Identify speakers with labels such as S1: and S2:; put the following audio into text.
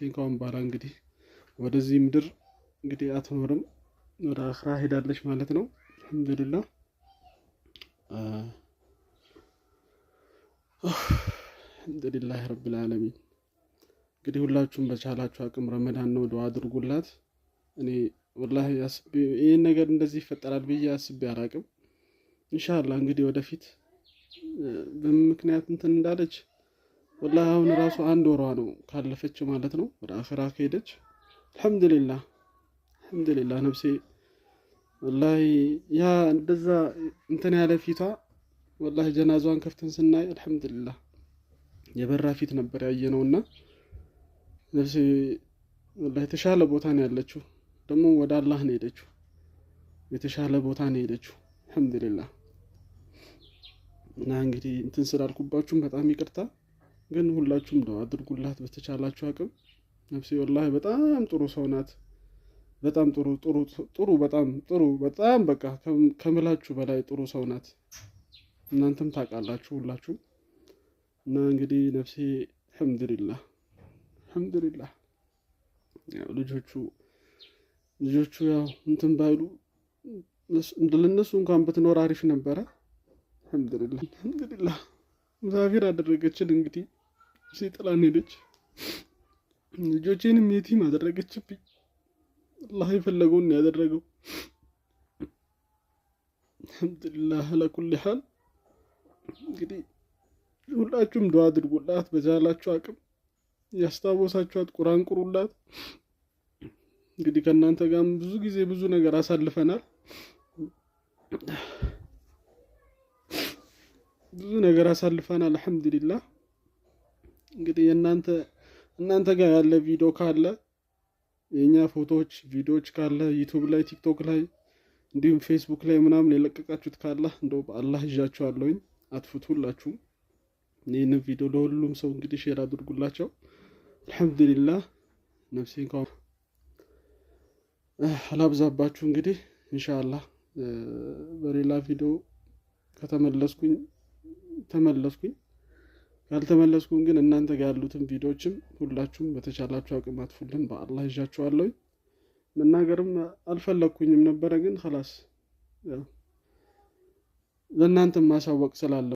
S1: ካሁን በኋላ እንግዲህ ወደዚህ ምድር እንግዲህ አትኖርም፣ ወደ አኽራ ሄዳለች ማለት ነው። አልሐምዱሊላህ፣ አልሐምዱሊላህ ረብል ዓለሚን። እንግዲህ ሁላችሁም በቻላችሁ አቅም ረመዳን ነው፣ ዱዓ አድርጉላት። እኔ ወላሂ ይህን ነገር እንደዚህ ይፈጠራል ብዬ አስቤ አላቅም። ኢንሻአላህ እንግዲህ ወደፊት በምን ምክንያት እንትን እንዳለች፣ ወላሂ አሁን ራሱ አንድ ወሯ ነው ካለፈች ማለት ነው፣ ወደ አኺራ ከሄደች። አልሐምዱሊላህ፣ አልሐምዱሊላህ። ነፍሴ ወላሂ ያ እንደዛ እንትን ያለ ፊቷ፣ ወላሂ ጀናዟን ከፍተን ስናይ አልሐምዱሊላህ የበራ ፊት ነበር ያየነውና ነፍሴ ወላሂ የተሻለ ቦታ ነው ያለችው። ደግሞ ወደ አላህ ነው የሄደችው። የተሻለ ቦታ ነው የሄደችው። አልሐምዱሊላህ። እና እንግዲህ እንትን ስላልኩባችሁም በጣም ይቅርታ፣ ግን ሁላችሁም ዱዓ አድርጉላት በተቻላችሁ አቅም። ነፍሴ ወላሂ በጣም ጥሩ ሰው ናት። በጣም ጥሩ፣ ጥሩ፣ ጥሩ፣ በጣም ጥሩ፣ በጣም በቃ ከምላችሁ በላይ ጥሩ ሰው ናት። እናንተም ታውቃላችሁ ሁላችሁም። እና እንግዲህ ነፍሴ አልሐምዱሊላህ፣ አልሐምዱሊላህ። ያው ልጆቹ ያው እንትን ባይሉ ለእነሱ እንኳን ብትኖር አሪፍ ነበረ። አልሐምዱሊላህ፣ አልሐምዱሊላህ። ሙሳፊር አደረገችን እንግዲህ፣ ጥላን ሄደች። ልጆቼንም የቲም አደረገችብኝ። አላህ የፈለገውን ያደረገው። አልሐምዱሊላህ አላ ኩሊ ሐል። እንግዲህ ሁላችሁም ዱዓ አድርጉላት በቻላችሁ አቅም፣ ያስታወሳችኋት ቁርአን ቁሩላት። እንግዲህ ከእናንተ ጋርም ብዙ ጊዜ ብዙ ነገር አሳልፈናል። ብዙ ነገር አሳልፈናል። አልሐምዱሊላህ። እንግዲህ የእናንተ እናንተ ጋር ያለ ቪዲዮ ካለ፣ የእኛ ፎቶዎች ቪዲዮዎች ካለ YouTube ላይ፣ TikTok ላይ እንዲሁም ፌስቡክ ላይ ምናምን የለቀቃችሁት ካለ እንደው በአላህ ይዣችኋለሁኝ፣ አጥፉት ሁላችሁም። ይህንን ቪዲዮ ለሁሉም ሰው እንግዲህ share አድርጉላቸው። አልሐምዱሊላህ፣ ነፍሴ እንኳን አላብዛባችሁ። እንግዲህ ኢንሻአላህ በሌላ ቪዲዮ ከተመለስኩኝ ተመለስኩኝ፣ ካልተመለስኩም ግን እናንተ ጋር ያሉትን ቪዲዮዎችም ሁላችሁም በተቻላችሁ አቅም አጥፉልን። በአላህ ይዣችኋለሁኝ። መናገርም አልፈለግኩኝም ነበረ፣ ግን ኸላስ ለእናንተም ማሳወቅ ስላለ